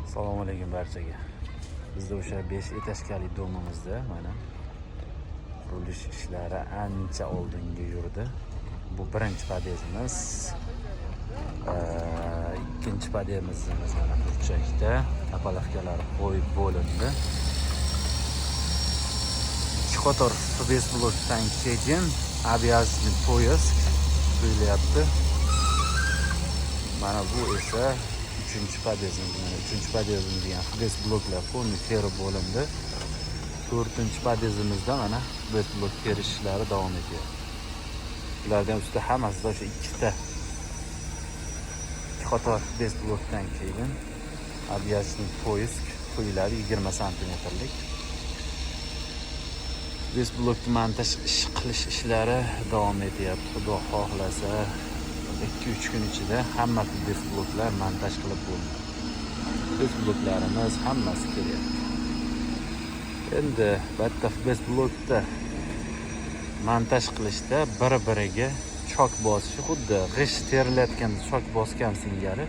Assalomu alaykum barchaga. Bizda o'sha 5 этажка li дом imizda mana qurilish ishlari ancha oldinga yurdi. Bu birinchi podyezdimiz. Ikkinchi podyezdimiz mana burchakda опалубка lar qo'yib bo'lindi. Ikki qator FBS blokdan keyin объездной пояс qo'yilyapti. Mana bu esa uchinchi podyezdimiz. Mana uchinchi podyezdimizga ham FBS bloklar полный terib bo'lindi. To'rtinchi podyezdimizda mana FBS blok terish ishlari davom etyapti. Ulardan ustida hammasida o'sha ikki qator FBS blokdan keyin объездной пояс qo'yiladi, 20 santimetrlik. FBS blokni montaj ish qilish ishlari davom etyapti. Xudo xohlasa, 2-3 kun ichida hamma FBS bloklar montaj qilib bo'ldi. FBS bloklarimiz hammasi kelyapti. Endi bitta FBS blokda montaj qilishda bir-biriga chok bosishi, xuddi g'isht terilayotganda chok bosgan singari,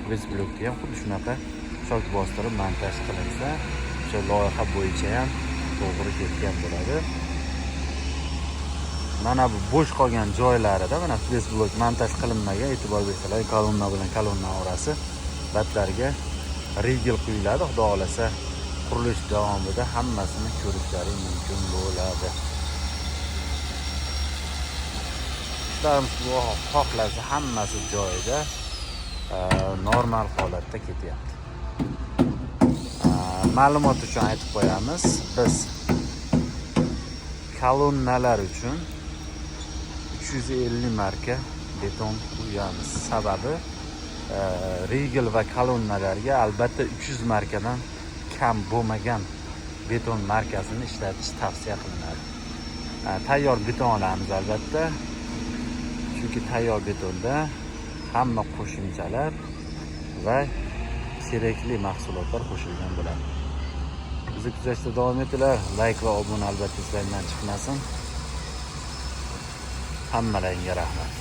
FBS blokda ham xuddi shunaqa chok bostirib montaj qilinsa, o'sha loyiha bo'yicha ham to'g'ri ketgan bo'ladi. Mana bu bo'sh qolgan joylarida mana FBS blok montaj qilinmagan, e'tibor bersalar, kolonna bilan kolonna orasi batlarga ригель quyiladi. Xudo xohlasa, qurilish davomida hammasini ko'rishlari mumkin bo'ladi. Ishlarimiz, Xudo xohlasa, hammasi joyida, normal holatda ketyapti. Ma'lumot uchun aytib qo'yamiz, biz kolonnalar uchun 350 marka beton quyamiz. Sababi, ригель va kolonnalarga albatta 300 markadan kam bo'lmagan beton markasini ishlatish tavsiya qilinadi. Tayyor beton olamiz albatta. Chunki tayyor betonda hamma qo'shimchalar va kerakli mahsulotlar qo'shilgan bo'ladi. Bizni kuzatishda davom etinglar. Layk va obuna albatta sizlardan chiqmasin. Hammalaringga rahmat.